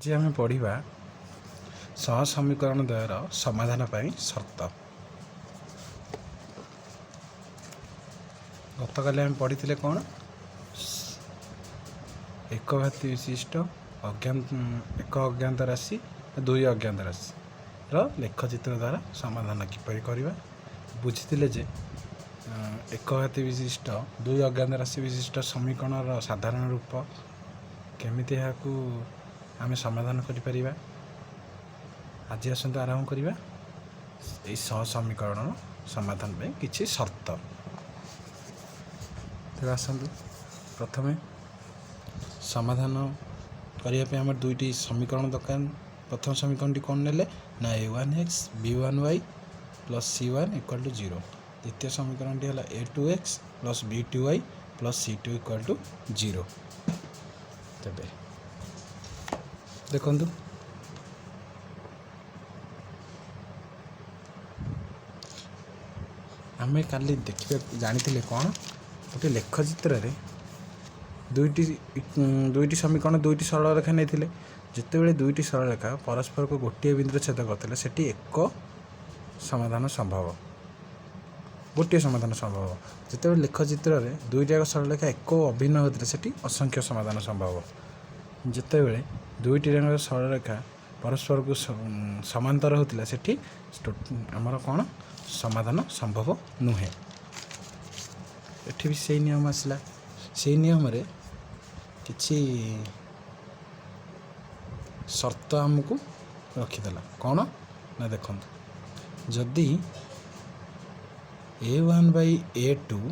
ଆଜି ଆମେ ପଢ଼ିବା ସହସମୀକରଣ ଦ୍ୱୟର ସମାଧାନ ପାଇଁ ସର୍ତ୍ତ। ଗତକାଲି ଆମେ ପଢ଼ିଥିଲେ କ'ଣ? ଏକଘାତୀ ବିଶିଷ୍ଟ ଅଜ୍ଞାତ, ଏକ ଅଜ୍ଞାତ ରାଶି, ଦୁଇ ଅଜ୍ଞାତ ରାଶିର ଲେଖଚିତ୍ର ଦ୍ୱାରା ସମାଧାନ କିପରି କରିବା। ବୁଝିଥିଲେ ଯେ ଏକଘାତୀ ବିଶିଷ୍ଟ ଦୁଇ ଅଜ୍ଞାତ ରାଶି ବିଶିଷ୍ଟ ସମୀକରଣର ସାଧାରଣ ରୂପ କେମିତି, ଏହାକୁ ଆମେ ସମାଧାନ କରିପାରିବା। ଆଜି ଆସନ୍ତୁ ଆରମ୍ଭ କରିବା ଏଇ ସହସମୀକରଣର ସମାଧାନ ପାଇଁ କିଛି ସର୍ତ୍ତ। ତେବେ ଆସନ୍ତୁ, ପ୍ରଥମେ ସମାଧାନ କରିବା ପାଇଁ ଆମର ଦୁଇଟି ସମୀକରଣ ଦରକାର। ପ୍ରଥମ ସମୀକରଣଟି କ'ଣ ନେଲେ ନା a one x b one y plus c one equal to zero। ଦ୍ୱିତୀୟ ସମୀକରଣଟି ହେଲା a two x plus b two y plus c two equal to zero। ତେବେ ଦେଖନ୍ତୁ, ଆମେ କାଲି ଦେଖିବା ଜାଣିଥିଲେ କ'ଣ? ଗୋଟେ ଲେଖଚିତ୍ରରେ ଦୁଇଟି ଦୁଇଟି ସମୀକରଣ, ଦୁଇଟି ସରଳରେଖା ନେଇଥିଲେ। ଯେତେବେଳେ ଦୁଇଟି ସରଳରେଖା ପରସ୍ପରକୁ ଗୋଟିଏ ବିନ୍ଦୁରେ ଛେଦ କରୁଥିଲେ, ସେଠି ଏକ ସମାଧାନ ସମ୍ଭବ, ଗୋଟିଏ ସମାଧାନ ସମ୍ଭବ। ଯେତେବେଳେ ଲେଖଚିତ୍ରରେ ଦୁଇଟି ଯାକ ସରଳରେଖା ଏକ ଅଭିନ୍ନ ହେଉଥିଲେ, ସେଠି ଅସଂଖ୍ୟ ସମାଧାନ ସମ୍ଭବ। ଯେତେବେଳେ ଦୁଇଟି ଯାକ ସରଳରେଖା ପରସ୍ପରକୁ ସମାନ୍ତର ହେଉଥିଲା, ସେଠି ଆମର କ'ଣ ସମାଧାନ ସମ୍ଭବ ନୁହେଁ। ଏଠି ବି ସେଇ ନିୟମ ଆସିଲା। ସେଇ ନିୟମରେ କିଛି ସର୍ତ୍ତ ଆମକୁ ରଖିଦେଲା। କ'ଣ ନା ଦେଖନ୍ତୁ, ଯଦି a one by a two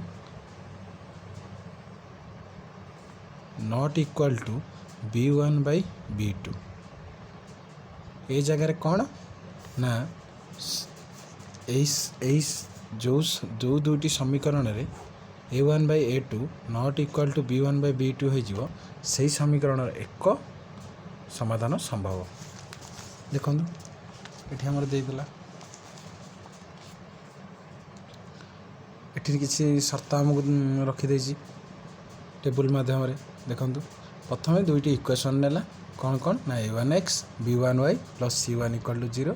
not equal to b one by b two, ଏ ଜାଗାରେ କ'ଣ ନା ଏଇ ଯେଉଁ ଯେଉଁ ଦୁଇଟି ସମୀକରଣରେ a one by a two not equal to b one by b two ହେଇଯିବ, ସେଇ ସମୀକରଣର ଏକ ସମାଧାନ ସମ୍ଭବ। ଦେଖନ୍ତୁ, ଏଠି ଆମର ଦେଇଦେଲା। ଏଠି କିଛି ସର୍ତ୍ତ ଆମକୁ ରଖିଦେଇଛି ଟେବୁଲ୍ ମାଧ୍ୟମରେ। ଦେଖନ୍ତୁ, ପ୍ରଥମେ ଦୁଇଟି ଇକ୍ୱେସନ୍ ନେଲା। କ'ଣ କ'ଣ ନା a one x b one y plus c one equal to zero,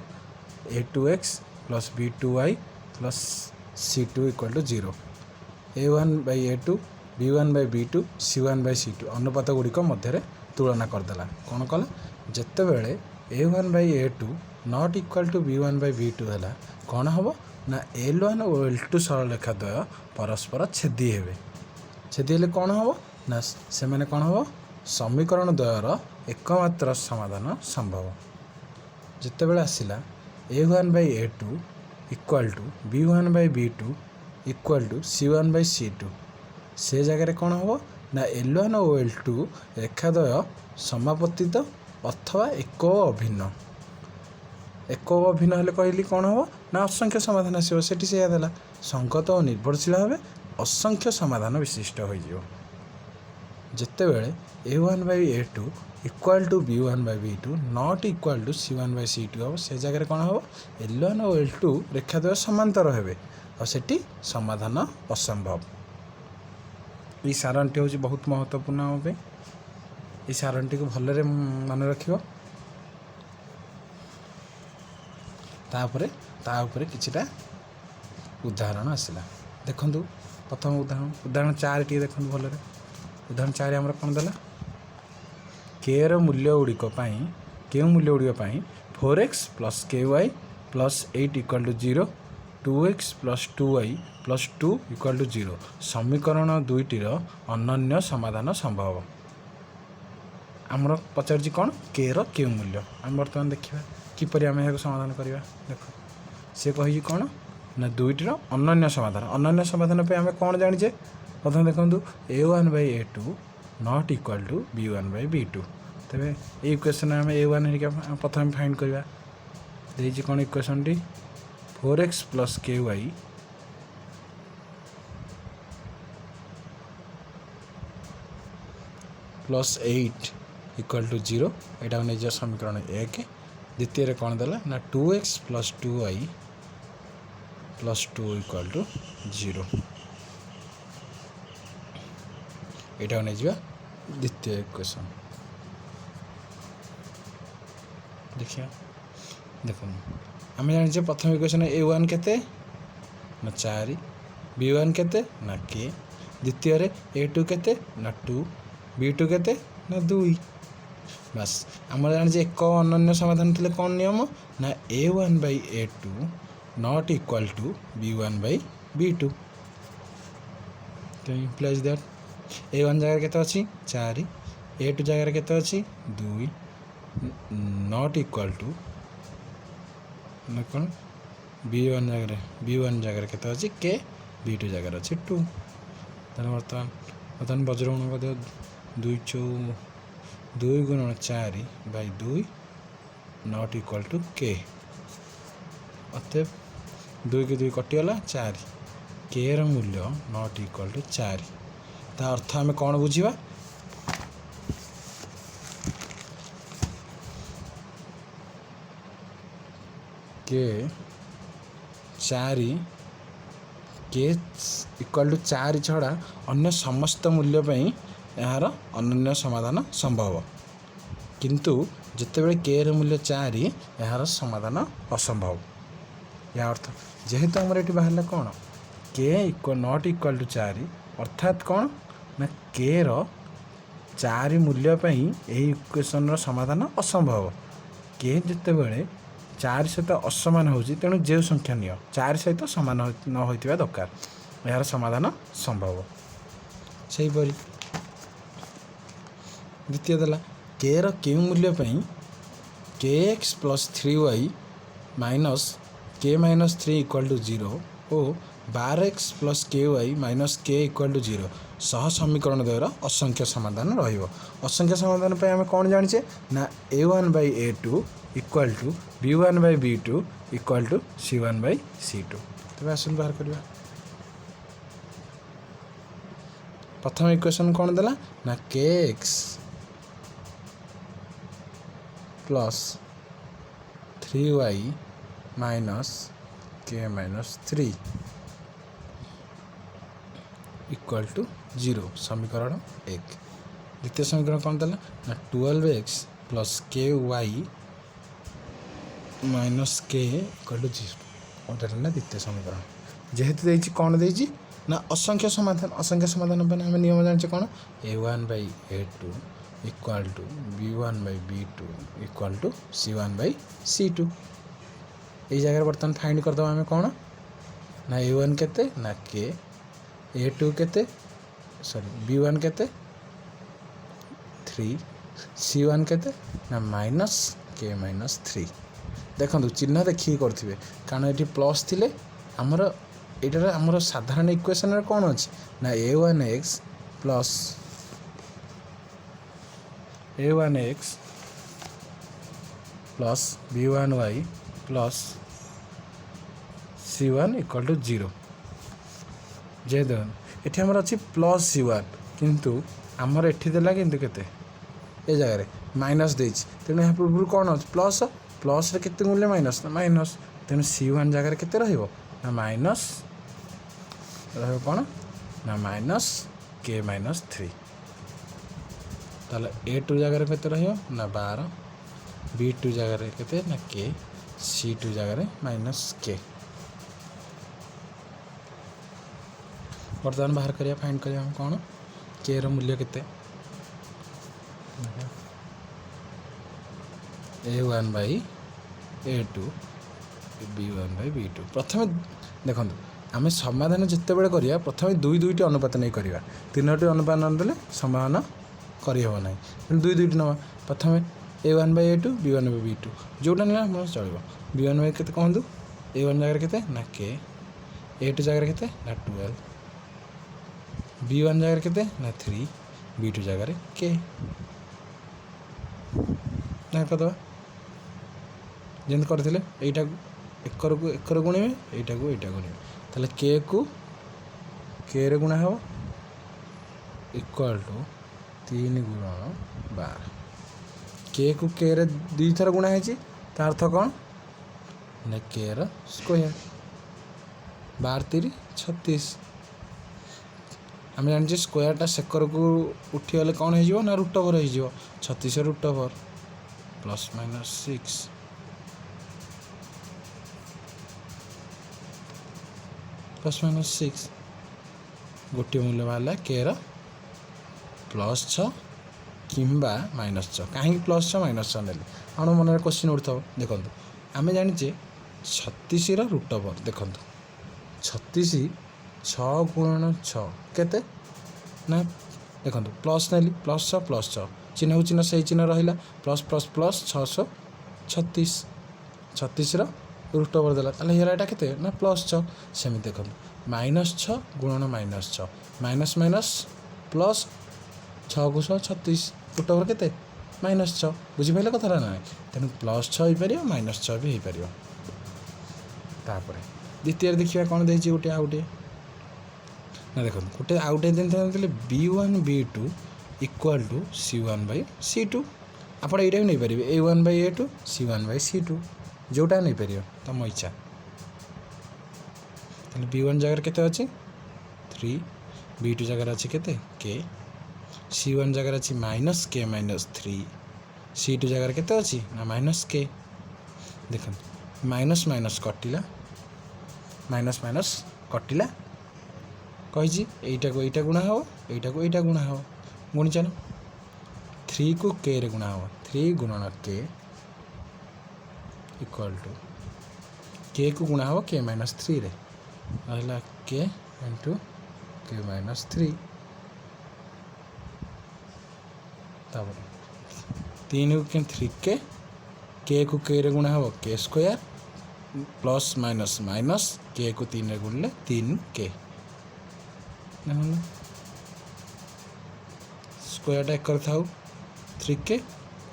a two x plus b two y plus c two equal to zero। A one by a two, b one by b two, c one by c two ଅନୁପାତ ଗୁଡ଼ିକ ମଧ୍ୟରେ ତୁଳନା କରିଦେଲା। କ'ଣ କଲା? ଯେତେବେଳେ a one by a two not equal to b one by b two ହେଲା, କ'ଣ ହେବ ନା ଏଲ୍ ୱାନ୍ ଓ ଏଲ୍ ଟୁ ସରଳରେଖା ଦ୍ୱୟ ପରସ୍ପର ଛେଦି ହେବେ। ଛେଦି ହେଲେ କ'ଣ ହେବ ନା ସେମାନେ କ'ଣ ହେବ? ସମୀକରଣ ଦ୍ୱୟର ଏକମାତ୍ର ସମାଧାନ ସମ୍ଭବ। ଯେତେବେଳେ ଆସିଲା a one by a two equal to b one by b two equal to c one by c two, ସେ ଜାଗାରେ କ'ଣ ହେବ ନା ଏଲ୍ ୱାନ୍ ଓ ଏଲ୍ ଟୁ ରେଖାଦ୍ୱୟ ସମାପତିତ ଅଥବା ଏକ ଓ ଅଭିନ୍ନ। ଏକ ଓ ଅଭିନ୍ନ ହେଲେ କହିଲି କ'ଣ ହେବ ନା ଅସଂଖ୍ୟ ସମାଧାନ ଆସିବ। ସେଠି ସେଇଆ ଦେଲା, ସଙ୍ଗତ ଓ ନିର୍ଭରଶୀଳ ଭାବେ ଅସଂଖ୍ୟ ସମାଧାନ ବିଶିଷ୍ଟ ହୋଇଯିବ। ଯେତେବେଳେ a one by a two equal to b one by b two not equal to c one by c two ହେବ, ସେ ଜାଗାରେ କ'ଣ ହେବ? ଏଲ୍ ୱାନ୍ ଓ ଏଲ୍ ଟୁ ରେଖାଦ୍ୱୟ ସମାନ୍ତର ହେବେ ଆଉ ସେଠି ସମାଧାନ ଅସମ୍ଭବ। ଏଇ ସାରଣୀଟି ହେଉଛି ବହୁତ ମହତ୍ତ୍ୱପୂର୍ଣ୍ଣ ଆମ ପାଇଁ। ଏଇ ସାରଣୀଟିକୁ ଭଲରେ ମନେ ରଖିବ। ତାପରେ ତା ଉପରେ କିଛିଟା ଉଦାହରଣ ଆସିଲା। ଦେଖନ୍ତୁ, ପ୍ରଥମ ଉଦାହରଣ, ଉଦାହରଣ 4 ଟିକେ ଦେଖନ୍ତୁ ଭଲରେ। ଉଦାହରଣ 4 ଆମର କ'ଣ ଦେଲା? କେର ମୂଲ୍ୟ ଗୁଡ଼ିକ ପାଇଁ, କେଉଁ ମୂଲ୍ୟ ଗୁଡ଼ିକ ପାଇଁ four x plus k y plus eight equal to zero, two x plus two y plus two equal to zero ସମୀକରଣ ଦୁଇଟିର ଅନନ୍ୟ ସମାଧାନ ସମ୍ଭବ? ଆମର ପଚାରୁଛି କ'ଣ? କେର କେଉଁ ମୂଲ୍ୟ। ଆମେ ବର୍ତ୍ତମାନ ଦେଖିବା କିପରି ଆମେ ଏହାକୁ ସମାଧାନ କରିବା। ଦେଖ, ସେ କହିଛି କ'ଣ ନା ଦୁଇଟିର ଅନନ୍ୟ ସମାଧାନ। ଅନନ୍ୟ ସମାଧାନ ପାଇଁ ଆମେ କ'ଣ ଜାଣିଛେ? ପ୍ରଥମେ ଦେଖନ୍ତୁ, a one by a two not equal to b one by b two। ତେବେ ଏଇ ଇକ୍ୱେସନ୍ ଆମେ ଏ ୱାନ୍ ହେରିକା ପ୍ରଥମେ ଫାଇଣ୍ଡ କରିବା। ଦେଇଛି କ'ଣ ଇକ୍ୱେସନ୍ଟି? Four x plus k y plus eight equal to zero। ଏଇଟାକୁ ନେଇଯିବା ସମୀକରଣ 1। ଦ୍ୱିତୀୟରେ କ'ଣ ଦେଲା ନା two x plus two y plus two equal to zero। ଏଇଟାକୁ ନେଇଯିବା ଦ୍ୱିତୀୟ ଇକ୍ୱେସନ୍। ଦେଖିବା। ଦେଖନ୍ତୁ, ଆମେ ଜାଣିଛେ ପ୍ରଥମ ଇକ୍ୱେସନ୍ ଏ ୱାନ୍ କେତେ ନା 4, ବି ୱାନ୍ କେତେ ନା କେ। ଦ୍ୱିତୀୟରେ ଏ ଟୁ କେତେ ନା ଟୁ, ବି ଟୁ କେତେ ନା 2। ବାସ୍, ଆମର ଜାଣିଛେ ଏକ ଅନନ୍ୟ ସମାଧାନ ଥିଲେ କ'ଣ ନିୟମ ନା a one by a two not equal to b one by b two। ତ ଇମ୍ପ୍ଲାଇଜ୍ that A one ଜାଗାରେ କେତେ ଅଛି? 4। ଏ ଟୁ ଜାଗାରେ କେତେ ଅଛି? 2। Not equal to ନା କ'ଣ ବି ୱାନ୍ ଜାଗାରେ, ବି ୱାନ୍ ଜାଗାରେ କେତେ ଅଛି? କେ। ବି ଟୁ ଜାଗାରେ ଅଛି ଟୁ। ତାହେଲେ ବର୍ତ୍ତମାନ ବଜ୍ର ଗୁଣ କରିଦିଅ। 2 ଚଉ 2 ଗୁଣନ 4 ବାଇ 2 not equal to କେ। ଅତଏବ 2କୁ 2 କଟିଗଲା, 4। କେର ମୂଲ୍ୟ not equal to 4। ତା ଅର୍ଥ ଆମେ କ'ଣ ବୁଝିବା? କେ 4, କେ ଇକ୍ୱାଲ୍ ଟୁ 4 ଛଡ଼ା ଅନ୍ୟ ସମସ୍ତ ମୂଲ୍ୟ ପାଇଁ ଏହାର ଅନନ୍ୟ ସମାଧାନ ସମ୍ଭବ। କିନ୍ତୁ ଯେତେବେଳେ କେର ମୂଲ୍ୟ 4, ଏହାର ସମାଧାନ ଅସମ୍ଭବ। ଏହା ଅର୍ଥ ଯେହେତୁ ଆମର ଏଠି ବାହାରିଲା କ'ଣ k equal not equal to 4, ଅର୍ଥାତ୍ କ'ଣ ନା କେର 4 ମୂଲ୍ୟ ପାଇଁ ଏହି ଇକ୍ୱେସନ୍ର ସମାଧାନ ଅସମ୍ଭବ। କେ ଯେତେବେଳେ 4 ସହିତ ଅସମାନ ହେଉଛି, ତେଣୁ ଯେଉଁ ସଂଖ୍ୟା ନିଅ, 4 ସହିତ ସମାନ ନ ହୋଇଥିବା ଦରକାର, ଏହାର ସମାଧାନ ସମ୍ଭବ। ସେହିପରି ଦ୍ୱିତୀୟ ଦେଲା, କେର କେଉଁ ମୂଲ୍ୟ ପାଇଁ k x plus three y minus k minus three equal to zero O 12 x plus k y minus k equal to zero ସହ ସମୀକରଣ ଦ୍ୱୟର ଅସଂଖ୍ୟ ସମାଧାନ ରହିବ? ଅସଂଖ୍ୟ ସମାଧାନ ପାଇଁ ଆମେ କ'ଣ ଜାଣିଛେ ନା a one by a two equal to b one by b two equal to c one by c two। ତେବେ ଆସନ୍ତୁ ବାହାର କରିବା। ପ୍ରଥମ ଇକ୍ୱେସନ୍ କ'ଣ ଦେଲା ନା k x plus three y minus k minus three equal to zero, ସମୀକରଣ 1। ଦ୍ୱିତୀୟ ସମୀକରଣ କ'ଣ ଦେଲା ନା 12 x plus k y minus k equal to zero। ଏଇଟା ହେଲା ଦ୍ୱିତୀୟ ସମୀକରଣ। ଯେହେତୁ ଦେଇଛି, କ'ଣ ଦେଇଛି ନା ଅସଂଖ୍ୟ ସମାଧାନ। ଅସଂଖ୍ୟ ସମାଧାନ ପାଇଁ ଆମେ ନିୟମ ଜାଣିଛେ କ'ଣ? A one by a two equal to b one by b two equal to c one by c two। ଏଇ ଜାଗାରେ ବର୍ତ୍ତମାନ ଫାଇଣ୍ଡ କରିଦେବା ଆମେ କ'ଣ ନା ଏ ୱାନ୍ କେତେ ନା କେ, ଏ ଟୁ କେତେ, ସରି, ବି ୱାନ୍ କେତେ ଥ୍ରୀ, ସି ୱାନ୍ କେତେ ନା ମାଇନସ୍ କେ ମାଇନସ୍ ଥ୍ରୀ। ଦେଖନ୍ତୁ, ଚିହ୍ନ ଦେଖିକି କରୁଥିବେ, କାରଣ ଏଠି ପ୍ଲସ୍ ଥିଲେ ଆମର ଏଇଟାର ଆମର ସାଧାରଣ ଇକ୍ୱେସନ୍ରେ କ'ଣ ଅଛି ନା a one x plus a one x plus b one y plus c one equal to zero। ଯେହେତୁ ଏଠି ଆମର ଅଛି ପ୍ଲସ୍ ସି ୱାନ୍, କିନ୍ତୁ ଆମର ଏଠି ଦେଲା କିନ୍ତୁ କେତେ, ଏ ଜାଗାରେ ମାଇନସ୍ ଦେଇଛି। ତେଣୁ ଏହା ପୂର୍ବରୁ କ'ଣ ଅଛି? ପ୍ଲସ୍। ପ୍ଲସ୍ରେ କେତେ ମୂଲ୍ୟ ମାଇନସ୍ ନା ମାଇନସ୍। ତେଣୁ ସି ୱାନ୍ ଜାଗାରେ କେତେ ରହିବ ନା ମାଇନସ୍ ରହିବ କ'ଣ ନା ମାଇନସ୍ କେ ମାଇନସ୍ ଥ୍ରୀ। ତାହେଲେ ଏ ଟୁ ଜାଗାରେ କେତେ ରହିବ ନା 12, ବି ଟୁ ଜାଗାରେ କେତେ ନା କେ, ସି ଟୁ ଜାଗାରେ ମାଇନସ୍ କେ। ବର୍ତ୍ତମାନ ବାହାର କରିବା, ଫାଇଣ୍ଡ କରିବା ଆମେ କ'ଣ କେର ମୂଲ୍ୟ କେତେ। A one by a two, b one by b two। ପ୍ରଥମେ ଦେଖନ୍ତୁ, ଆମେ ସମାଧାନ ଯେତେବେଳେ କରିବା, ପ୍ରଥମେ ଦୁଇ ଦୁଇଟି ଅନୁପାତ ନେଇ କରିବା। ତିନୋଟି ଅନୁପାତ ଦେଲେ ସମାଧାନ କରିହେବ ନାହିଁ। ତେଣୁ ଦୁଇ ଦୁଇଟି ନେବା। ପ୍ରଥମେ a one by a two, b one by b two, ଯେଉଁଟା ନେଲା ଆମର ଚଳିବ। ବି ୱାନ୍ ବାଇ କେତେ କୁହନ୍ତୁ? ଏ ୱାନ୍ ଜାଗାରେ କେତେ ନା କେ, ଏ ଟୁ ଜାଗାରେ କେତେ ନା 12, ବି ୱାନ୍ ଜାଗାରେ କେତେ ନା ଥ୍ରୀ, ବି ଟୁ ଜାଗାରେ କେ। ନା କରିଦେବା ଯେମିତି କରିଥିଲେ। ଏଇଟାକୁ ଏକରକୁ ଏକର ଗୁଣିବେ, ଏଇଟାକୁ ଏଇଟା ଗୁଣିବେ। ତାହେଲେ କେକୁ କେରେ ଗୁଣା ହେବ, ଇକ୍ୱାଲ୍ ଟୁ 3 ଗୁଣନ 12। କେକୁ କେରେ ଦୁଇଥର ଗୁଣା ହେଇଛି, ତା ଅର୍ଥ କ'ଣ ନା କେର ସ୍କୋୟାର। 12 ତିରି 36। ଆମେ ଜାଣିଛେ ସ୍କୋୟାରଟା ସେକରକୁ ଉଠିଗଲେ କ'ଣ ହେଇଯିବ ନା ରୁଟ୍ ଓଭର ହେଇଯିବ। 36 root over Plus minus six, plus minus six। ଗୋଟିଏ ମୂଲ୍ୟ ବାହାରିଲା କେର ପ୍ଲସ୍ ଛଅ କିମ୍ବା ମାଇନସ୍ ଛଅ। କାହିଁକି ପ୍ଲସ୍ ଛଅ ମାଇନସ୍ ଛଅ ନେଲି, ଆପଣ ମନରେ କୋଶ୍ଚିନ୍ ଉଠୁଥିବ। ଦେଖନ୍ତୁ, ଆମେ ଜାଣିଛେ 36ର ରୁଟ୍ ଓଭର୍। ଦେଖନ୍ତୁ, 36, ଛଅ ଗୁଣନ ଛଅ କେତେ ନା, ଦେଖନ୍ତୁ, ପ୍ଲସ୍ ନେଲି, ପ୍ଲସ୍ ଛଅ, ପ୍ଲସ୍ ଛଅ, ଚିହ୍ନକୁ ଚିହ୍ନ ସେଇ ଚିହ୍ନ ରହିଲା, ପ୍ଲସ୍ ପ୍ଲସ୍ ପ୍ଲସ୍, ଛଅଶହ 36। 36ର ରୁଟ୍ ଓଭର୍ ଦେଲା, ତାହେଲେ ହେଇଗଲା ଏଇଟା କେତେ ନା ପ୍ଲସ୍ ଛଅ। ସେମିତି ଦେଖନ୍ତୁ, ମାଇନସ୍ ଛଅ ଗୁଣନ ମାଇନସ୍ ଛଅ, ମାଇନସ୍ ମାଇନସ୍ ପ୍ଲସ୍, ଛଅକୁ ଛଅ 36, ରୁଟ୍ ଓଭର୍ କେତେ? ମାଇନସ୍ ଛଅ। ବୁଝିପାରିଲେ କଥାଟା ନା ନାହିଁ? ତେଣୁ ପ୍ଲସ୍ ଛଅ ହେଇପାରିବ, ମାଇନସ୍ ଛଅ ବି ହେଇପାରିବ। ତାପରେ ଦ୍ୱିତୀୟରେ ଦେଖିବା କ'ଣ ଦେଇଛି ଗୋଟେ ଆଉ ଗୋଟିଏ ନା। ଦେଖନ୍ତୁ, ଗୋଟେ ଆଉ ଗୋଟେ ଦେଇଥିଲେ b one b two equal to c one by c two। ଆପଣ ଏଇଟା ବି ନେଇପାରିବେ, a one by a two, c one by c two, ଯେଉଁଟା ନେଇପାରିବ ତମ ଇଚ୍ଛା। ତାହେଲେ ବି ୱାନ୍ ଜାଗାରେ କେତେ ଅଛି? ଥ୍ରୀ। ବି ଟୁ ଜାଗାରେ ଅଛି କେତେ? କେ। ସି ୱାନ୍ ଜାଗାରେ ଅଛି minus k minus three। C two ଜାଗାରେ କେତେ ଅଛି ନା ମାଇନସ୍ କେ। ଦେଖନ୍ତୁ, ମାଇନସ୍ ମାଇନସ୍ କଟିଲା, ମାଇନସ୍ ମାଇନସ୍ କଟିଲା। କହିଛି ଏଇଟାକୁ ଏଇଟା ଗୁଣା ହେବ, ଏଇଟାକୁ ଏଇଟା ଗୁଣା ହେବ। ଗୁଣି ଚାଲ। ଥ୍ରୀକୁ କେରେ ଗୁଣା ହେବ, ଥ୍ରୀ ଗୁଣନ କେ ଇକ୍ୱାଲ୍ ଟୁ କେକୁ ଗୁଣା ହେବ କେ ମାଇନସ୍ ଥ୍ରୀରେ, ରହିଲା k into k minus three। ତାପରେ ତିନିକୁ କେ, ଥ୍ରୀ କେ, କେକୁ କେରେ ଗୁଣା ହେବ k square, plus minus minus, କେକୁ ତିନିରେ ଗୁଣିଲେ ତିନି କେ। ଦେଖନ୍ତୁ, ସ୍କୋୟାରଟା ଏକରେ ଥାଉ, ଥ୍ରୀ କେ,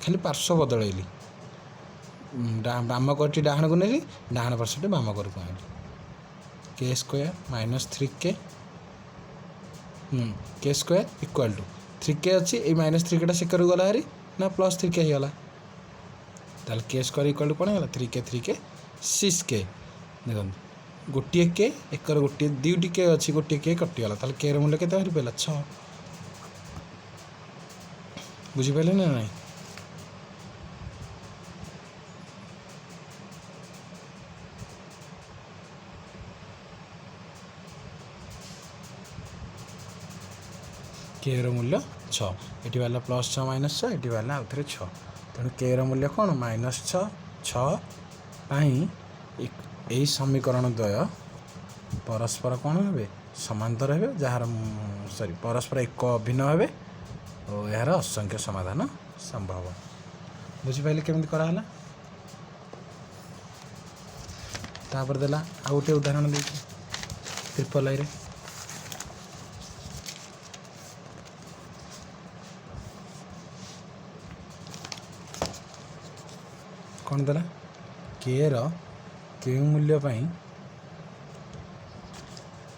ଖାଲି ପାର୍ଶ୍ୱ ବଦଳେଇଲି। ବାମ କରଟି ଡାହାଣକୁ ନେଲି, ଡାହାଣ ପାର୍ଶ୍ୱଟି ବାମ କରକୁ ଆଣିଲି। K square minus three k, k square equal to three k ଅଛି, ଏଇ ମାଇନସ୍ ଥ୍ରୀ କେଟା ସେକରକୁ ଗଲା ଭାରି ନା ପ୍ଲସ୍ ଥ୍ରୀ କେ ହେଇଗଲା। ତାହେଲେ କେ ସ୍କୋୟାର ଇକ୍ୱାଲ୍ ଟୁ କ'ଣ ହେଇଗଲା? Three k, three k, six k। ଦେଖନ୍ତୁ, ଗୋଟିଏ କେ ଏକର ଗୋଟିଏ, ଦୁଇଟି କେ ଅଛି, ଗୋଟିଏ କେ କଟିଗଲା। ତାହେଲେ କେର ମୂଲ୍ୟ କେତେ ବାହାରି ପଡ଼ିଲା? ଛଅ। ବୁଝିପାରିଲେ ନା ନାହିଁ? କେର ମୂଲ୍ୟ ଛଅ। ଏଠି ବାହାରିଲା ପ୍ଲସ୍ ଛଅ ମାଇନସ୍ ଛଅ, ଏଠି ବାହାରିଲା ଆଉ ଥରେ ଛଅ। ତେଣୁ କେର ମୂଲ୍ୟ କ'ଣ? ମାଇନସ୍ ଛଅ। ଛଅ ପାଇଁ ଏହି ସମୀକରଣ ଦ୍ୱୟ ପରସ୍ପର କ'ଣ ହେବେ? ସମାନ୍ତର ହେବେ, ଯାହାର ସରି, ପରସ୍ପର ଏକ ଅଭିନ୍ନ ହେବେ ଓ ଏହାର ଅସଂଖ୍ୟ ସମାଧାନ ସମ୍ଭବ। ବୁଝିପାରିଲେ କେମିତି କରାହେଲା? ତାପରେ ଦେଲା ଆଉ ଗୋଟିଏ ଉଦାହରଣ ଦେଇଛି ତ୍ରିପଲ ଆଇରେ। କ'ଣ ଦେଲା? କେର କେଉଁ ମୂଲ୍ୟ ପାଇଁ,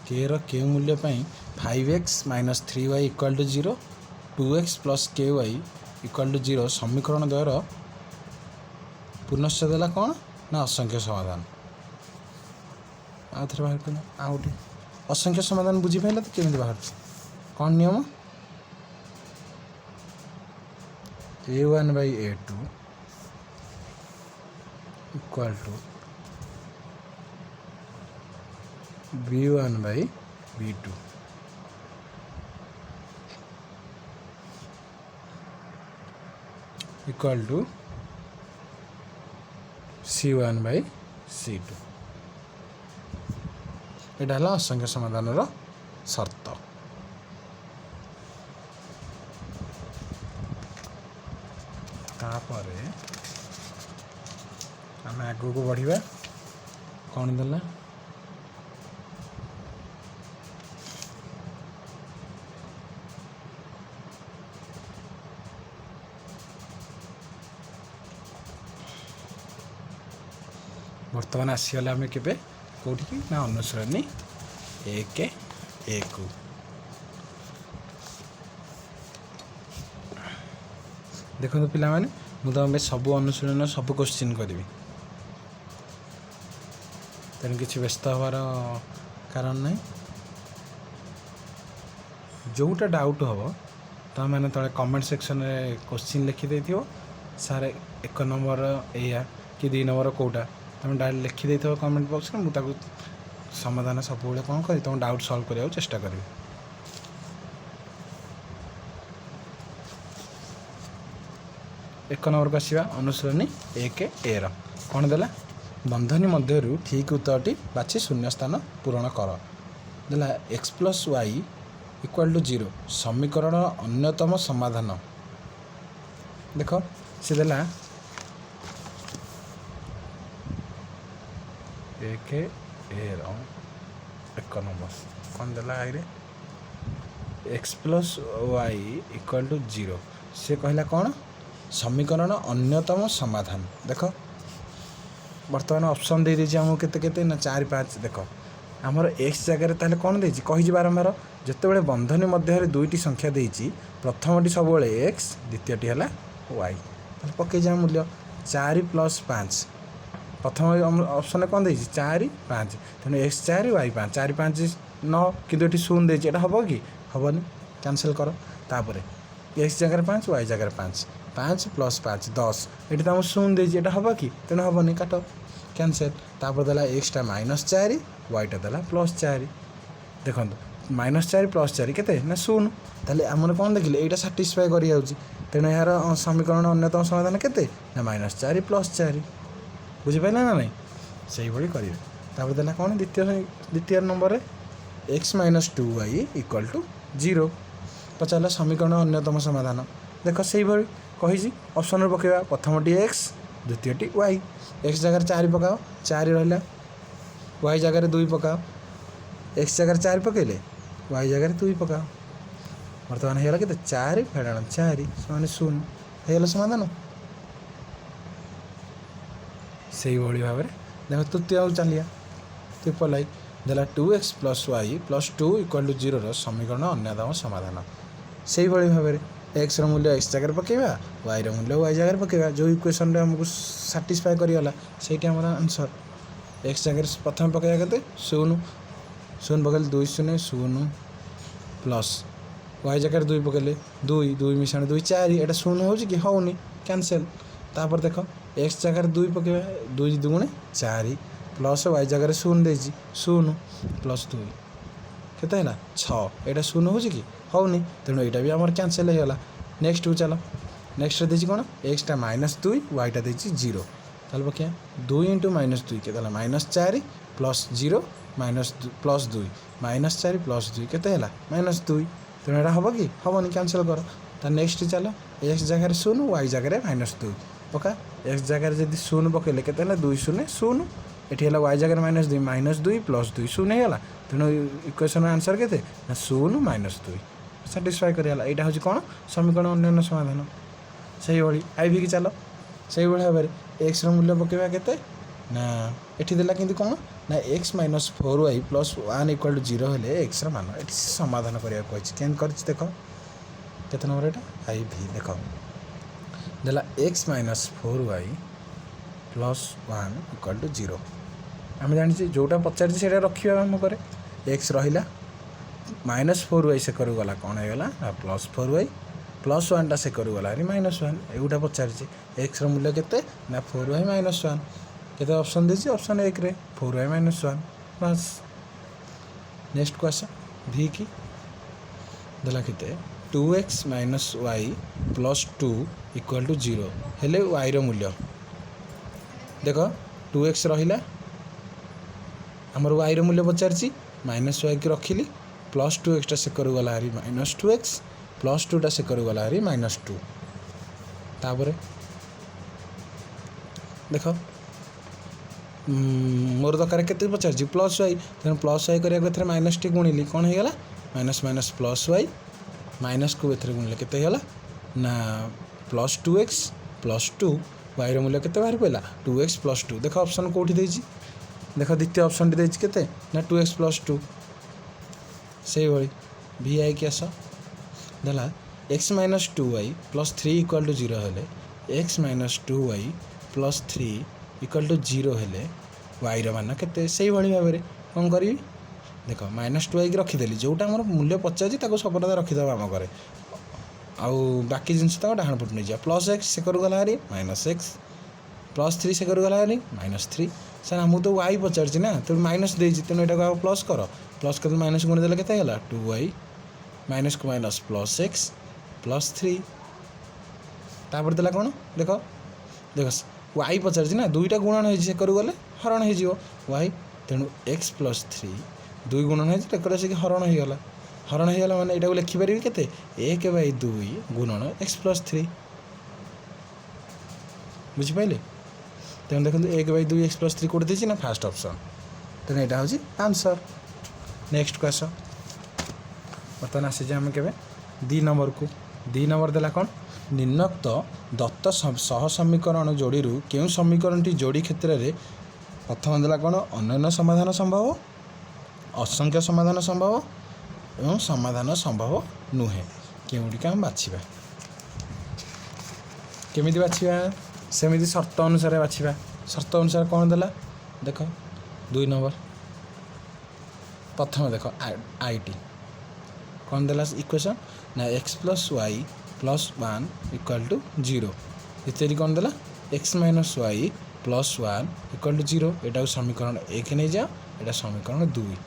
କେର କେଉଁ ମୂଲ୍ୟ ପାଇଁ five x minus three y equal to zero, two x plus k y equal to zero ସମୀକରଣ ଦ୍ୱୟର ପୁନଶ୍ଚ ଦେଲା କ'ଣ ନା ଅସଂଖ୍ୟ ସମାଧାନ। ଆଉ ଥରେ ବାହାର କଲା ଆଉ ଗୋଟେ ଅସଂଖ୍ୟ ସମାଧାନ। ବୁଝିପାରିଲେ ତ କେମିତି ବାହାରୁଛି? କ'ଣ ନିୟମ? A one by a two equal to b one by b two equal to c one by c two। ଏଇଟା ହେଲା ଅସଂଖ୍ୟ ସମାଧାନର ସର୍ତ୍ତ। ତାପରେ ଆମେ ଆଗକୁ ବଢ଼ିବା। କ'ଣ ଦେଲା? ବର୍ତ୍ତମାନ ଆସିଗଲେ ଆମେ କେବେ କେଉଁଠିକି ନା ଅନୁଶୀଳନୀ 1.1। ଦେଖନ୍ତୁ ପିଲାମାନେ, ମୁଁ ତୁମ ପାଇଁ ସବୁ ଅନୁଶୀଳନ, ସବୁ କୋଶ୍ଚିନ୍ କରିବି। ତେଣୁ କିଛି ବ୍ୟସ୍ତ ହେବାର କାରଣ ନାହିଁ। ଯେଉଁଟା ଡାଉଟ୍ ହେବ, ତୁମେମାନେ ତଳେ କମେଣ୍ଟ ସେକ୍ସନରେ କୋଶ୍ଚିନ୍ ଲେଖିଦେଇଥିବ। ସାର୍ 1 ନମ୍ବର ଏଇଆ କି 2 ନମ୍ବର କେଉଁଟା, ତୁମେ ଡାଇରେକ୍ଟ ଲେଖିଦେଇଥିବ କମେଣ୍ଟ ବକ୍ସରେ। ମୁଁ ତାକୁ ସମାଧାନ ସବୁବେଳେ କ'ଣ କରିବି, ତୁମ ଡାଉଟ୍ ସଲ୍ଭ କରିବାକୁ ଚେଷ୍ଟା କରିବି। 1 ନମ୍ବରକୁ ଆସିବା, ଅନୁଶୀଳନୀ 1 ଏର। କ'ଣ ଦେଲା? ବନ୍ଧନୀ ମଧ୍ୟରୁ ଠିକ୍ ଉତ୍ତରଟି ବାଛି ଶୂନ୍ୟ ସ୍ଥାନ ପୂରଣ କର। ଦେଲା x plus y equal to 0 ସମୀକରଣ ଅନ୍ୟତମ ସମାଧାନ। ଦେଖ, ସେ ଦେଲା 1 ଏର 1 ନମ୍ବର। କ'ଣ ଦେଲା ଆଇରେ? X plus y equal to 0। ସେ କହିଲା କ'ଣ? ସମୀକରଣ ଅନ୍ୟତମ ସମାଧାନ। ଦେଖ, ବର୍ତ୍ତମାନ ଅପସନ୍ ଦେଇଦେଇଛି ଆମକୁ କେତେ କେତେ ନା 4, 5। ଦେଖ, ଆମର ଏକ୍ସ ଜାଗାରେ ତାହେଲେ କ'ଣ ଦେଇଛି? କହିଛି ବାରମ୍ବାର, ଯେତେବେଳେ ବନ୍ଧନୀ ମଧ୍ୟରେ ଦୁଇଟି ସଂଖ୍ୟା ଦେଇଛି, ପ୍ରଥମଟି ସବୁବେଳେ ଏକ୍ସ, ଦ୍ୱିତୀୟଟି ହେଲା ୱାଇ। ତାହେଲେ ପକେଇଯା ମୂଲ୍ୟ 4 ପ୍ଲସ୍ 5। ପ୍ରଥମ ଅପସନ୍ରେ କ'ଣ ଦେଇଛି? 4, 5। ତେଣୁ ଏକ୍ସ 4, ୱାଇ 5, 4 5 9। କିନ୍ତୁ ଏଠି ଶୂନ ଦେଇଛି, ଏଇଟା ହେବ କି? ହେବନି, କ୍ୟାନସେଲ୍ କର। ତାପରେ ଏକ୍ସ ଜାଗାରେ 5, ୱାଇ ଜାଗାରେ 5, 5 ପ୍ଲସ୍ 5 10। ଏଠି ତ ଆମକୁ ଶୂନ ଦେଇଛି, ଏଇଟା ହେବ କି? ତେଣୁ ହେବନି, କାଟ, କ୍ୟାନସେଲ୍। ତାପରେ ଦେଲା ଏକ୍ସଟା ମାଇନସ୍ 4, ୱାଇଟା ଦେଲା ପ୍ଲସ୍ 4। ଦେଖନ୍ତୁ, ମାଇନସ୍ 4 ପ୍ଲସ୍ 4 କେତେ ନା ଶୂନ। ତାହେଲେ ଆମର କ'ଣ ଦେଖିଲେ? ଏଇଟା ସାଟିସ୍ଫାଏ କରିଯାଉଛି। ତେଣୁ ଏହାର ସମୀକରଣ ଅନ୍ୟତମ ସମାଧାନ କେତେ ନା ମାଇନସ୍ 4 ପ୍ଲସ୍ 4। ବୁଝିପାରିଲେ ନା ନାହିଁ? ସେଇଭଳି କରିବେ। ତାପରେ ଦେଲା କ'ଣ ଦ୍ୱିତୀୟ ନମ୍ବରରେ? X minus two y equal to 0। ପଚାରିଲା ସମୀକରଣ ଅନ୍ୟତମ ସମାଧାନ। ଦେଖ, ସେଇଭଳି କହିଛି, ଅପସନ୍ରେ ପକାଇବା। ପ୍ରଥମଟି ଏକ୍ସ, ଦ୍ୱିତୀୟଟି ୱାଇ। ଏକ୍ସ ଜାଗାରେ 4 ପକାଅ, 4 ରହିଲା। ୱାଇ ଜାଗାରେ 2 ପକାଅ। ଏକ୍ସ ଜାଗାରେ 4 ପକାଇଲେ, ୱାଇ ଜାଗାରେ 2 ପକାଅ। ବର୍ତ୍ତମାନ ହେଇଗଲା କେତେ? 4 ଫେଡ଼ାଣ 4 ସମାନ ଶୂନ ହେଇଗଲା ସମାଧାନ। ସେଇଭଳି ଭାବରେ ଦେଖ, ତୃତୀୟ ଚାଲିବା। ଟ୍ରିପଲ୍ I ଦେଲା two x plus y plus two equal to ଜିରୋର ସମୀକରଣ ଅନ୍ୟତମ ସମାଧାନ। ସେଇଭଳି ଭାବରେ ଏକ୍ସର ମୂଲ୍ୟ ଏକ୍ସ ଜାଗାରେ ପକାଇବା, ୱାଇର ମୂଲ୍ୟ ୱାଇ ଜାଗାରେ ପକାଇବା। ଯେଉଁ ଇକ୍ୱେସନ୍ରେ ଆମକୁ ସାଟିସ୍ଫାଏ କରିଗଲା, ସେଇଠି ଆମର ଆନ୍ସର୍। ଏକ୍ସ ଜାଗାରେ ପ୍ରଥମେ ପକାଇବା କେତେ? ଶୂନ। ଶୂନ ପକାଇଲେ 2 ଶୂନ ଶୂନ, ପ୍ଲସ୍ ୱାଇ ଜାଗାରେ 2 ପକାଇଲେ 2, 2 ମିଶାଣ 2 4। ଏଇଟା ଶୂନ ହେଉଛି କି? ହେଉନି, କ୍ୟାନସେଲ୍। ତାପରେ ଦେଖ, ଏକ୍ସ ଜାଗାରେ 2 ପକାଇବା, 2 ଦୁଗୁଣେ 4, ପ୍ଲସ୍ ୱାଇ ଜାଗାରେ ଶୂନ ଦେଇଛି, ଶୂନ ପ୍ଲସ୍ 2 କେତେ ହେଲା? 6। ଏଇଟା ଶୂନ ହେଉଛି କି? ହେଉନି। ତେଣୁ ଏଇଟା ବି ଆମର କ୍ୟାନସେଲ୍ ହେଇଗଲା। ନେକ୍ସଟକୁ ଚାଲ। ନେକ୍ସଟରେ ଦେଇଛି କ'ଣ? ଏକ୍ସଟା ମାଇନସ୍ 2, ୱାଇଟା ଦେଇଛି 0। ତାହେଲେ ପକାଇବା 2 ଇଣ୍ଟୁ ମାଇନସ୍ 2 କେତେ ହେଲା? Minus 4, plus 0 minus plus 2। Minus 4 plus 2 କେତେ ହେଲା? ମାଇନସ୍ 2। ତେଣୁ ଏଇଟା ହେବ କି? ହେବନି, କ୍ୟାନସେଲ୍ କର। ତା ନେକ୍ସଟ ଚାଲ। ଏକ୍ସ ଜାଗାରେ ଶୂନ, ୱାଇ ଜାଗାରେ ମାଇନସ୍ 2 ପକା। ଏକ୍ସ ଜାଗାରେ ଯଦି ଶୂନ ପକାଇଲେ କେତେ ହେଲା? 2 ଶୂନ ଶୂନ। ଏଠି ହେଲା ୱାଇ ଜାଗାରେ ମାଇନସ୍ 2, ମାଇନସ୍ 2 ପ୍ଲସ୍ 2 ଶୂନ ହେଇଗଲା। ତେଣୁ ଇକ୍ୱେସନ୍ ଆନ୍ସର୍ କେତେ ନା ଶୂନ ମାଇନସ୍ 2 ସାଟିସ୍ଫାଏ କରିଗଲା। ଏଇଟା ହେଉଛି କ'ଣ? ସମୀକରଣ ଅନ୍ୟାନ୍ୟ ସମାଧାନ। ସେଇଭଳି I ଭିକି ଚାଲ। ସେଇଭଳି ଭାବରେ ଏକ୍ସର ମୂଲ୍ୟ ପକାଇବା କେତେ ନା ଏଠି ଦେଲା କିନ୍ତୁ କ'ଣ ନା x minus four y plus one equal to 0 ହେଲେ ଏକ୍ସର ମାନ। ଏଠି ସମାଧାନ କରିବାକୁ କହିଛି। କେମିତି କରିଛି ଦେଖ। କେତେ ନମ୍ବର ଏଇଟା? I V. ଦେଖ, ଦେଲା x minus four y plus one equal to 0। ଆମେ ଜାଣିଛେ, ଯେଉଁଟା ପଚାରିଛି ସେଇଟା ରଖିବା ଆମ ପରେ। ଏକ୍ସ ରହିଲା, ମାଇନସ୍ ଫୋର୍ ୱାଇ ସେକରକୁ ଗଲା, କ'ଣ ହେଇଗଲା ନା ପ୍ଲସ୍ ଫୋର୍ ୱାଇ, ପ୍ଲସ୍ ୱାନ୍ଟା ସେକରକୁ ଗଲା ଭାରି ମାଇନସ୍ ୱାନ୍। ଏଗୁଟା ପଚାରିଛି ଏକ୍ସର ମୂଲ୍ୟ କେତେ ନା ଫୋର୍ ୱାଇ ମାଇନସ୍ ୱାନ୍। କେତେ ଅପସନ୍ ଦେଇଛି? ଅପସନ୍ 1ରେ ଫୋର୍ ୱାଇ ମାଇନସ୍ ୱାନ୍, ବାସ୍। ନେକ୍ସଟକୁ ଆସ, ଭି କି ଦେଲା କେତେ? Two x minus y plus two equal to 0 ହେଲେ ୱାଇର ମୂଲ୍ୟ। ଦେଖ, ଟୁ ଏକ୍ସ ରହିଲା, ଆମର ୱାଇର ମୂଲ୍ୟ ପଚାରିଛି। ମାଇନସ୍ ୱାଇକି ରଖିଲି, ପ୍ଲସ୍ ଟୁ ଏକ୍ସଟା ସେକରକୁ ଗଲା ଭାରି ମାଇନସ୍ ଟୁ ଏକ୍ସ, ପ୍ଲସ୍ ଟୁଟା ସେକରକୁ ଗଲା ଭାରି ମାଇନସ୍ ଟୁ। ତାପରେ ଦେଖ, ମୋର ଦରକାର କେତେ ପଚାରିଛି? Plus y. ତେଣୁ ପ୍ଲସ୍ ୱାଇ କରିବାକୁ ଏଥିରେ ମାଇନସ୍ ଟି ଗୁଣିଲି, କ'ଣ ହେଇଗଲା? ମାଇନସ୍ ମାଇନସ୍ ପ୍ଲସ୍ ୱାଇ, ମାଇନସ୍କୁ ଏଥିରେ ଗୁଣିଲେ କେତେ ହେଇଗଲା ନା plus two x plus two। ୱାଇର ମୂଲ୍ୟ କେତେ ବାହାରି ପଡ଼ିଲା? Two X plus two. ଦେଖ, ଅପସନ୍ କେଉଁଠି ଦେଇଛି? ଦେଖ, ଦ୍ୱିତୀୟ ଅପସନ୍ଟି ଦେଇଛି କେତେ ନା ଟୁ ଏକ୍ସ ପ୍ଲସ୍ ଟୁ। ସେଇଭଳି ଭି I କି ଆସ। ଦେଲା x minus two y plus three equal to 0 ହେଲେ, x minus two y plus three equal to 0 ହେଲେ ୱାଇର ମାନ କେତେ? ସେଇଭଳି ଭାବରେ କ'ଣ କରିବି? ଦେଖ, ମାଇନସ୍ ଟୁ ୱାଇକି ରଖିଦେଲି। ଯେଉଁଟା ଆମର ମୂଲ୍ୟ ପଚାରିଛି, ତାକୁ ସର୍ବଦା ରଖିଦେବା ଆମ ଘରେ। ଆଉ ବାକି ଜିନିଷ ତକ ଡାହାଣ ପଟୁ ନେଇଯିବା। ପ୍ଲସ୍ ଏକ୍ସ ସେକରୁ ଗଲା ହାରି ମାଇନସ୍ ଏକ୍ସ, ପ୍ଲସ୍ ଥ୍ରୀ ସେକରୁ ଗଲା ହାରି ମାଇନସ୍ ଥ୍ରୀ। ସାର୍, ଆମକୁ ତ ୱାଇ ପଚାରିଛି ନା, ତେଣୁ ମାଇନସ୍ ଦେଇଛି, ତେଣୁ ଏଇଟାକୁ ଆଉ ପ୍ଲସ୍ କର। ପ୍ଲସ୍ କରିଦେଲେ, ମାଇନସ୍ ଗୁଣି ଦେଲେ କେତେ ହେଇଗଲା? ଟୁ ୱାଇ, ମାଇନସ୍କୁ minus plus x, plus three. ତାପରେ ଦେଲା କ'ଣ? ଦେଖ ଦେଖ, ୱାଇ ପଚାରିଛି ନା, ଦୁଇଟା ଗୁଣନ ହେଇଛି, ସେକରୁ ଗଲେ ହରଣ ହେଇଯିବ ୱାଇ। ତେଣୁ ଏକ୍ସ ପ୍ଲସ୍ ଥ୍ରୀ, ଦୁଇ ଗୁଣନ ହେଇଛି, ଏକରେ ଆସିକି ହରଣ ହେଇଗଲା। ହରଣ ହେଇଗଲା ମାନେ ଏଇଟାକୁ ଲେଖିପାରିବି କେତେ? ଏକ ବାଇ ଦୁଇ ଗୁଣନ ଏକ୍ସ ପ୍ଲସ୍ ଥ୍ରୀ। ବୁଝିପାରିଲେ? ତେଣୁ ଦେଖନ୍ତୁ, ଏକ ବାଇ ଦୁଇ ଏକ୍ସ ପ୍ଲସ୍ ଥ୍ରୀ କେଉଁଠି ଦେଇଛି ନା ଫାର୍ଷ୍ଟ ଅପସନ୍। ତେଣୁ ଏଇଟା ହେଉଛି ଆନ୍ସର୍। ନେକ୍ସଟକୁ ଆସ। ବର୍ତ୍ତମାନ ଆସିଛେ ଆମେ କେବେ ଦୁଇ ନମ୍ବରକୁ। ଦୁଇ ନମ୍ବର ଦେଲା କ'ଣ? ନିମ୍ନୋକ୍ତ ଦତ୍ତ ସହ ସମୀକରଣ ଯୋଡ଼ିରୁ କେଉଁ ସମୀକରଣଟି ଯୋଡ଼ି କ୍ଷେତ୍ରରେ ପ୍ରଥମ ଦେଲା କ'ଣ? ଅନନ୍ୟ ସମାଧାନ ସମ୍ଭବ, ଅସଂଖ୍ୟ ସମାଧାନ ସମ୍ଭବ ଏବଂ ସମାଧାନ ସମ୍ଭବ ନୁହେଁ। କେଉଁଟିକୁ ଆମେ ବାଛିବା? କେମିତି ବାଛିବା? ସେମିତି ସର୍ତ୍ତ ଅନୁସାରେ ବାଛିବା। ସର୍ତ୍ତ ଅନୁସାରେ କ'ଣ ଦେଲା ଦେଖ। ଦୁଇ ନମ୍ବର ପ୍ରଥମେ ଦେଖ, I T କ'ଣ ଦେଲା ଇକ୍ୱେସନ୍ ନା x plus y plus one equal to zero। ଦ୍ୱିତୀୟରେ କ'ଣ ଦେଲା? X minus y plus one equal to zero। ଏଟାକୁ ସମୀକରଣ ଏକ ନେଇଯାଅ, ଏଇଟା ସମୀକରଣ ଦୁଇ।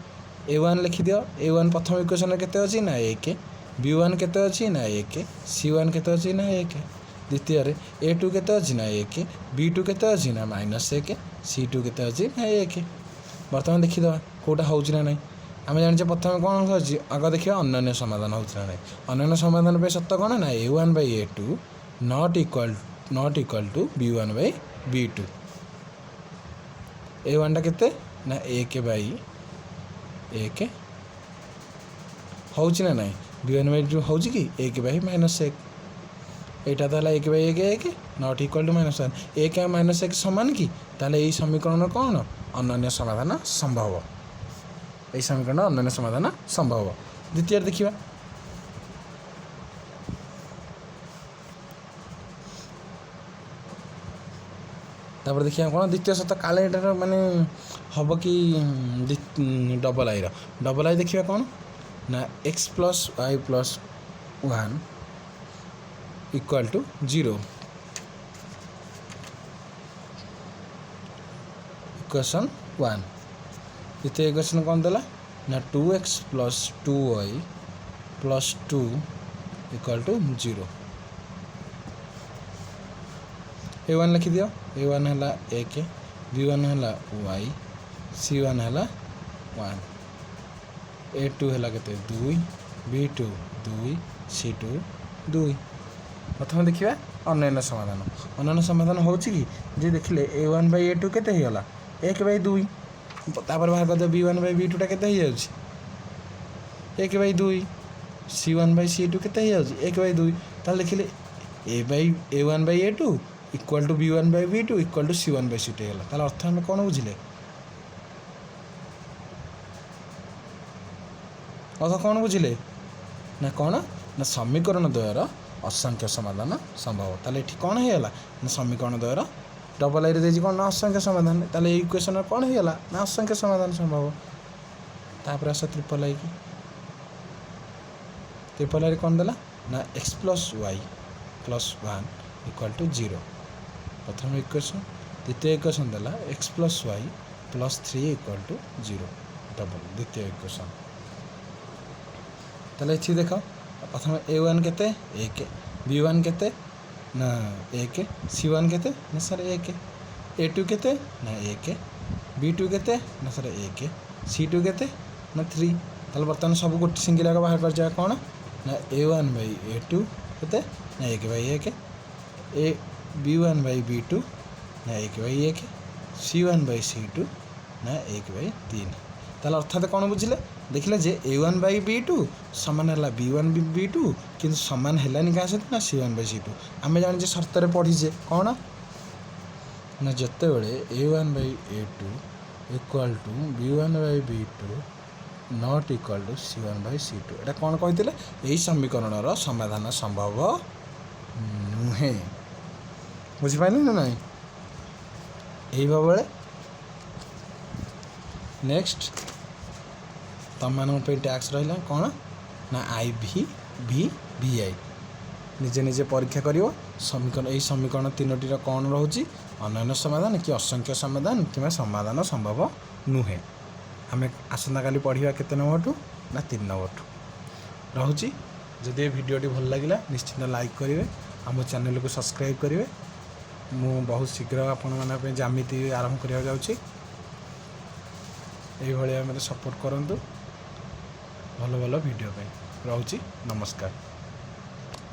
ଏ ୱାନ୍ ଲେଖିଦିଅ। ଏ ୱାନ୍ ପ୍ରଥମ ଇକ୍ୱେସନ୍ରେ କେତେ ଅଛି ନା ଏକ। ବି ୱାନ୍ କେତେ ଅଛି ନା ଏକ। ସି ୱାନ୍ କେତେ ଅଛି ନା ଏକ। ଦ୍ୱିତୀୟରେ ଏ ଟୁ କେତେ ଅଛି ନା ଏକ। ବି ଟୁ କେତେ ଅଛି ନା ମାଇନସ୍ ଏକ। ସି ଟୁ କେତେ ଅଛି ନା ଏକ। ବର୍ତ୍ତମାନ ଦେଖିଦେବା କେଉଁଟା ହେଉଛି ନା ନାହିଁ। ଆମେ ଜାଣିଛେ ପ୍ରଥମେ କ'ଣ ହେଉଛି। ଆଗ ଦେଖିବା ଅନନ୍ୟ ସମାଧାନ ହେଉଛି ନା ନାହିଁ। ଅନନ୍ୟ ସମାଧାନ ପାଇଁ ସତ କ'ଣ ନା a one by a two not equal to b one by b two। ଏ ୱାନ୍ଟା କେତେ ନା ଏକ ବାଇ ଏକ, ହେଉଛି ନା ନାହିଁ? ବି ୱାନ୍ ବାଇ ଟୁ ହେଉଛି କି ଏକ ବାଇ ମାଇନସ୍ ଏକ? ଏଇଟା ତ ହେଲା ଏକ ବାଇ ଏକ, ଏକ not equal to minus one। ଏକ ଆଉ ମାଇନସ୍ ଏକ ସମାନ କି? ତାହେଲେ ଏଇ ସମୀକରଣ କ'ଣ? ଅନନ୍ୟ ସମାଧାନ ସମ୍ଭବ। ଏଇ ସମୀକରଣ ଅନନ୍ୟ ସମାଧାନ ସମ୍ଭବ। ଦ୍ୱିତୀୟରେ ଦେଖିବା। ତାପରେ ଦେଖିବା କ'ଣ ଦ୍ୱିତୀୟ ସତ। କାଳେ ଏଟାର ମାନେ ହେବ କି ଡବଲ୍ ଆଇର? ଡବଲ୍ I ଦେଖିବା କ'ଣ ନା x plus y plus one equal to zero, equation one। ଦ୍ୱିତୀୟ ଇକ୍ୱେସନ୍ କ'ଣ ଦେଲା ନା two x plus two y plus two equal to zero। A one ଲେଖିଦିଅ। ଏ ୱାନ୍ ହେଲା ଏକ, ବି ୱାନ୍ ହେଲା ୱାଇ, ସି ୱାନ୍ ହେଲା ୱାନ୍। ଏ ଟୁ ହେଲା କେତେ? ଦୁଇ। ବି ଟୁ ଦୁଇ, ସି ଟୁ ଦୁଇ। ପ୍ରଥମେ ଦେଖିବା ଅନନ୍ୟ ସମାଧାନ। ଅନନ୍ୟ ସମାଧାନ ହେଉଛି କି ଯେ ଦେଖିଲେ a one by a two କେତେ ହେଇଗଲା? ଏକ ବାଇ ଦୁଇ। ତାପରେ ବାହାର କରିଦେବ ବି ୱାନ୍ ବାଇ ବି ଟୁଟା କେତେ ହେଇଯାଉଛି? ଏକ ବାଇ ଦୁଇ। C one by c two କେତେ ହେଇଯାଉଛି? ଏକ ବାଇ ଦୁଇ। ତାହେଲେ ଦେଖିଲେ a by a one by a two equal to b one by b two equal to c one by c two ହେଇଗଲା। ତାହେଲେ ଅର୍ଥ ଆମେ କ'ଣ ବୁଝିଲେ? ଅର୍ଥ କ'ଣ ବୁଝିଲେ ନା କ'ଣ ନା ସମୀକରଣ ଦ୍ୱୟର ଅସଂଖ୍ୟ ସମାଧାନ ସମ୍ଭବ। ତାହେଲେ ଏଠି କ'ଣ ହେଇଗଲା ନା ସମୀକରଣ ଦ୍ୱୟର ଡବଲ୍ ଆଇରେ ଦେଇଛି କ'ଣ ନା ଅସଂଖ୍ୟ ସମାଧାନ। ତାହେଲେ ଏଇ ଇକ୍ୱେସନ୍ର କ'ଣ ହେଇଗଲା ନା ଅସଂଖ୍ୟ ସମାଧାନ ସମ୍ଭବ। ତାପରେ ଆସ ତ୍ରିପଲ୍ ଆଇକି। ତ୍ରିପଲ୍ ଆଇରେ କ'ଣ ଦେଲା ନା x plus y plus one equal to zero ପ୍ରଥମ ଇକ୍ୱେସନ୍। ଦ୍ୱିତୀୟ ଇକ୍ୱେସନ୍ ଦେଲା x plus y plus three equal to zero, double ଦ୍ୱିତୀୟ ଇକ୍ୱେସନ୍। ତାହେଲେ ଏଠି ଦେଖ, ପ୍ରଥମେ ଏ ୱାନ୍ କେତେ? ଏକ। ବି ୱାନ୍ କେତେ ନା ଏକ। ସି ୱାନ୍ କେତେ ନା ସାର୍ ଏକ। ଏ ଟୁ କେତେ ନା ଏକ। ବି ଟୁ କେତେ ନା ସାର୍ ଏକ। ସି ଟୁ କେତେ ନା ଥ୍ରୀ। ତାହେଲେ ବର୍ତ୍ତମାନ ସବୁ ଗୋଟେ ସିଙ୍ଗିଲ୍ ଆଗ ବାହାର କରିଯିବା। କ'ଣ ନା a one by a two କେତେ ନା ଏକ ବାଇ ଏକ। A b one by b two ନା ଏକ ବାଇ ଏକ। C one by c two ନା ଏକ ବାଇ ତିନି। ତାହେଲେ ଅର୍ଥାତ୍ କ'ଣ ବୁଝିଲେ? ଦେଖିଲେ ଯେ a one by b two ସମାନ ହେଲା ବି ୱାନ୍ ବି ବି ଟୁ, କିନ୍ତୁ ସମାନ ହେଲାନି କାହା ସହିତ ନା c one by c two। ଆମେ ଜାଣିଛେ, ସର୍ତ୍ତରେ ପଢ଼ିଛେ କ'ଣ ନା ଯେତେବେଳେ a one by a two equal to b one by b two not equal to c one by c two, ଏଇଟା କ'ଣ କହିଥିଲେ? ଏହି ସମୀକରଣର ସମାଧାନ ସମ୍ଭବ ନୁହେଁ। ବୁଝିପାରିଲେ ନା ନାହିଁ? ଏଇଭାବରେ ନେକ୍ସଟ ତମମାନଙ୍କ ପାଇଁ ଟାସ୍କ ରହିଲା କ'ଣ ନା I V V V I. ନିଜେ ନିଜେ ପରୀକ୍ଷା କରିବ। ସମୀକରଣ, ଏହି ସମୀକରଣ ତିନୋଟିର କ'ଣ ରହୁଛି, ଅନନ୍ୟ ସମାଧାନ କି ଅସଂଖ୍ୟ ସମାଧାନ କିମ୍ବା ସମାଧାନ ସମ୍ଭବ ନୁହେଁ। ଆମେ ଆସନ୍ତାକାଲି ପଢ଼ିବା କେତେ ନମ୍ବରଠୁ ନା 3 ନମ୍ବରଠୁ। ରହୁଛି। ଯଦି ଏ ଭିଡ଼ିଓଟି ଭଲ ଲାଗିଲା, ନିଶ୍ଚିନ୍ତ ଲାଇକ୍ କରିବେ, ଆମ ଚ୍ୟାନେଲକୁ ସବସ୍କ୍ରାଇବ୍ କରିବେ। ମୁଁ ବହୁତ ଶୀଘ୍ର ଆପଣମାନଙ୍କ ପାଇଁ ଜ୍ୟାମିତି ଆରମ୍ଭ କରିବାକୁ ଯାଉଛି। ଏଇଭଳିଆ ମୋତେ ସପୋର୍ଟ କରନ୍ତୁ ଭଲ ଭଲ ଭିଡ଼ିଓ ପାଇଁ। ରହୁଛି, ନମସ୍କାର।